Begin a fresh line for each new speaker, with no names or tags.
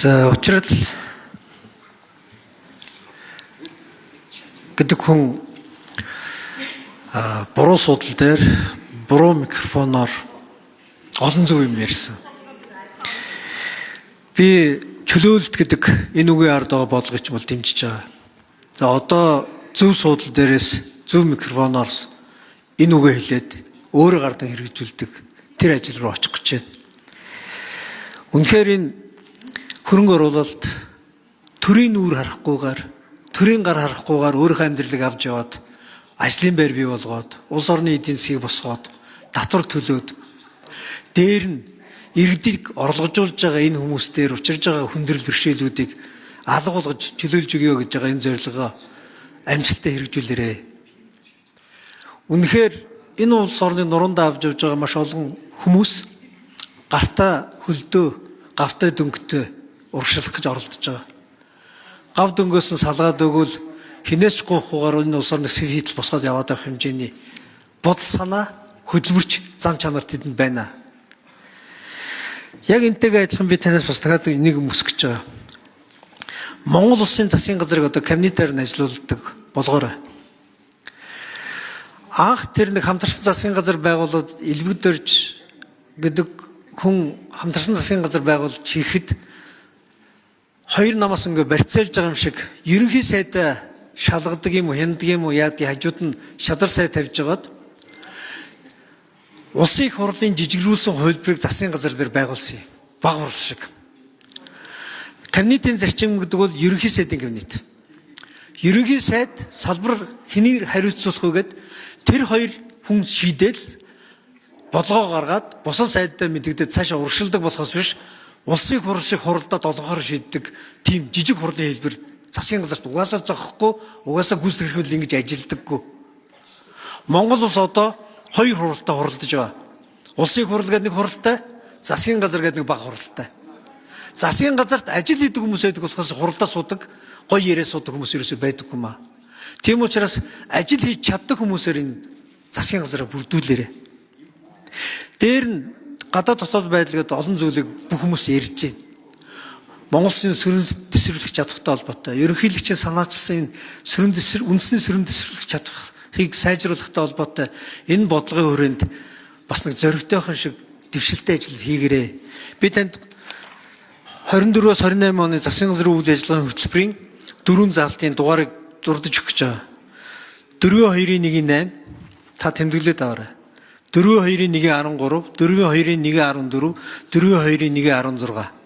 За учрал гэдэг хүн буруу суудал дээр буруу микрофоноор олон зөв юм ярьсан. Би чөлөөлөлт гэдэг энэ үгийн ард байгаа бодлогыг ч бол дэмжиж байгаа. За одоо зөв суудал дээрээс зөв микрофоноор энэ үгээ хэлээд өөрөө гардан хэрэгжүүлдэг тэр ажил руу очих гэж байна. Үнэхээр энэ хөрөнгө оруулалт төрийн нүүр харахгүйгээр, төрийн гар харахгүйгээр өөрийнхөө амьдралыг авч яваад, ажлын байр бий болгоод, улс орны эдийн засгийг босгоод, татвар төлөөд, дээр нь иргэдийг орлогожуулж байгаа энэ хүмүүс дээр учирж байгаа хүндрэл бэрхшээлүүдийг алга болгож чөлөөлж өгье гэж байгаа энэ зорилгоо амжилттай хэрэгжүүлээрэй. Үнэхээр энэ улс орны нуруундаа авч явж байгаа маш олон хүмүүс гартаа хөлдөө гавтай дөнгөтэй урагшлах гэж оролдож байгаа. Гав дөнгөөс нь салгаад өгвөл хинээс ч гуйхгүйгээр энэ улс орны сэв хийтэл босгоод яваад байх хэмжээний бодол санаа, хөдөлмөрч зан чанар тэдэнд байна. Яг энтэйгээ адилхан би танаас бас дахиад нэг юм өсгөж байгаа. Монгол улсын засгийн газрыг одоо кабинетээр нь ажилуулдаг болгоорой. Анх тэр нэг хамтарсан засгийн газар байгуулад Элбэг Дорж гэдэг хүн хамтарсан засгийн газар байгуулж хийхэд хоёр намаас ингээ барьцаалж байгаа юм шиг ерөнхий сайдаа шалгадаг юм уу, хяндаг юм уу, яадаг хажууд нь шадар сай тавьж байгаад улсын их хурлын жижигрүүлсэн хувилбарыг засгийн газар дээр байгуулсан юм. Баг хурл шиг. Кабинетийн зарчим гэдэг бол ерөнхий сайдын кабинет. Ерөнхий сайд салбар хэнийг хариуцуулах вэ гэд тэр хоёр хүн шийдэл бодлогоо гаргаад бусад сайдтай мэдэгдээд цаашаа урагшилдаг болохоос биш, улсын их хурл шиг хуралдаа долгохоор шийддэг тийм жижиг хурлын хэлбэр засгийн газарт угаасаа зохихгүй, угаасаа гүйцэтгэх хэрэгэл ингэж ажилдаггүй. Монгол улс одоо хоёр хуралдаа хуралдаж байгаа. Улсын их хурл гэдэг нэг хуралтай, засгийн газар гэдэг нэг бага хуралтай. Засгийн газарт ажил хийдэг хүмүүс байдаг болохоос хуралдаа суудаг, гоё яриа суудаг хүмүүс ерөөсөй байдаггүй маа. Тийм учраас ажил хийж чаддаг хүмүүсээр энэ засгийн газараа бүрдүүлээрэй. Дээр нь гадаад дотоод байдал гэдэг олон зүйлийг бүх хүмүүс ярьж байна. Монгол улсын сөрөн дэвсвэрлэх чадвартай холбоотой, ерөнхийлөгчийн санаачилсан энэ сөрөн дэвсвэр, үндэсний сөрөн дэвсвэрлэх чадварыг сайжруулахтай холбоотой энэ бодлогын хүрээнд бас нэг зоригтойхон шиг дэвшилтэй ажил хийгээрэй. Би танд 24-өөс 28 оны засгийн газрын үйл ажиллагааны хөтөлбөрийн дөрвөн заалтын дугаарыг дурдж өгөх гэж байгаа. 4-2-1-8 та тэмдэглээд аваарай. 4-2-1-13, 4-2-1-14, 4-2-1-16.